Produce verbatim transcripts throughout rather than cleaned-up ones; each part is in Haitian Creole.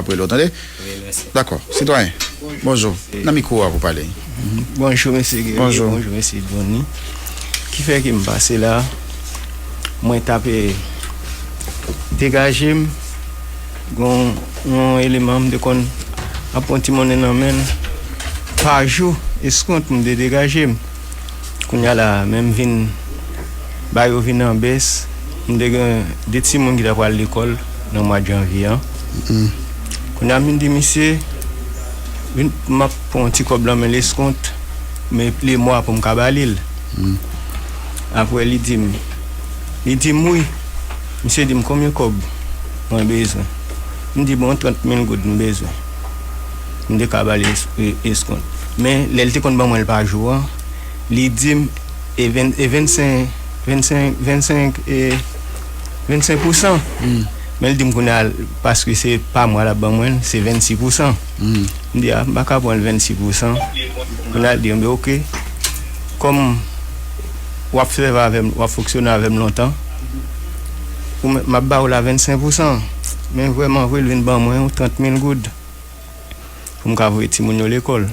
apre lè, w tande? Wi, mèsi. Dakò. Sitwayen, bonjou. Nan mikwo a pou pale. Bonjou, mesye Guerrier. Bonjou. Bonjou, mesye Johnny. Ki fè ke m pase la, mwen t ap degaje m, gon yon eleman m te konn ap pran ti monnen nan men l pa jou, eskont m te degaje m. Kounye a la, men m vin, ba yo vin an bès, m te gen de timoun ki ta pral lekòl nan mwa janvye an. Kounye a m vin di misye, vin, m ap pran yon ti kòb nan men l eskont, men le mwa pou m ka ba li l. Apre li di m, li di m wi. Misye di m konbyen kòb mwen bezwen. M di bon, trant mil goud m bezwen. M te ka ba li es- e- eskont. Men lè l te konn ban mwen l pa jou an, li di m e ven- e vennsenk, vennsenk, vennsenk, e vennsenk pousan. Men l di m kounye a, paske se pa mwa l ap ban mwen l, se vennsis pousan. M di a, m pa ka pran l vennsis pousan. Kounye a l di m, oke, kòm w ap sèvi avè m, w ap fonksyone avè m lontan, ou m- m ap ba w la vennsenk pousan. Men vrèman vre, l vin ban mwen yon trant mil goud pou m ka voye timoun yo lekòl.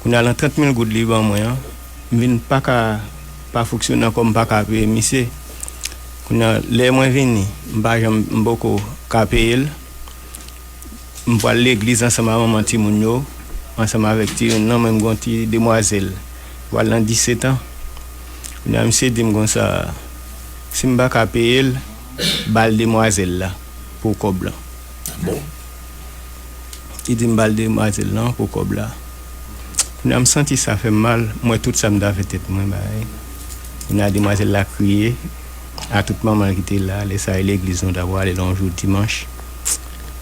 Kounye a, nan trant mil goud li ban mwen an, m vin pa ka pa fonksyone ankò, m pa ka peye misye. Kounye a, lè mwen vini, m pa janm, m poko ka peye l. M pral legliz ansanm a manman timoun yo, ansanm avèk ti youn nan, men m gon ti demwazèl, pral nan disèt an. Kounye a, misye di m konsa, si m pa ka peye l, ba l demwazèl la pou kòb lan. Li di m ba l demwazèl lan pou kòb la. Kounye a, m santi sa fè m mal, m wè tout sa m ta fè tèt mwen bay. Kounye a, demwazèl la kriye a tout manman l ki te la. Lè sa a, e legliz nou ta prale l yon jou dimanch.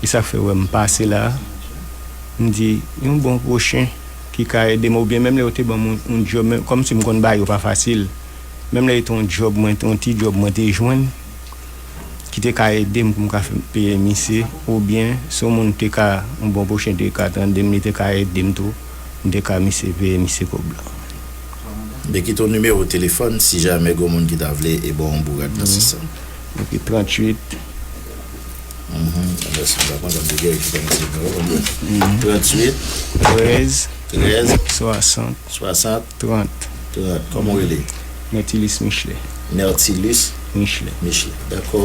E sa k fè w wè m pase la, m di, yon bon pwochen ki ka ede m, oubyen menm lè yo te ban m yon, yon djòb, men kòmsi m konn bagay yo pa fasil. Menm lè e te yon djòb mwen, yon ti djòb mwen te jwenn, ki te ka ede m pou m ka fè, peye misye, oubyen si yon moun te ka, yon bon pwochen te ka tande m, li te ka ede m tou, m te ka misye peye misye kòb la. Men kite yon nimewo telefòn si jamè gen moun ki ta vle e ba w yon bourad nan sans sa. Ok, tranntuit. Mhm. Mèsi, m pa konn jan m te gen ki pa misye nimewo. Tranntuit. Trèz. Trèz. Swasant. Swasant. Trant. Trant. Kòman w rele? Nertilus Michelet. Nertilus Michelet. Michelet. Dakò.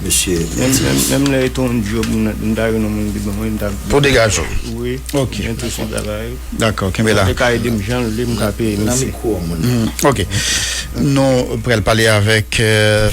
Mesye Menm, menm, Nertilus. Menm lè e te yon djòb, m, m ta jwenn yon moun ki ban mwen, m ta Pou degaje w. Wi. Ok. Mwen tou sou travay. Dakò, kenbe la. Te ka ede m jan l vle, m ka peye Nan misye. Mikwo a, moun. Mm, ok. Nou pral pale avèk, euh,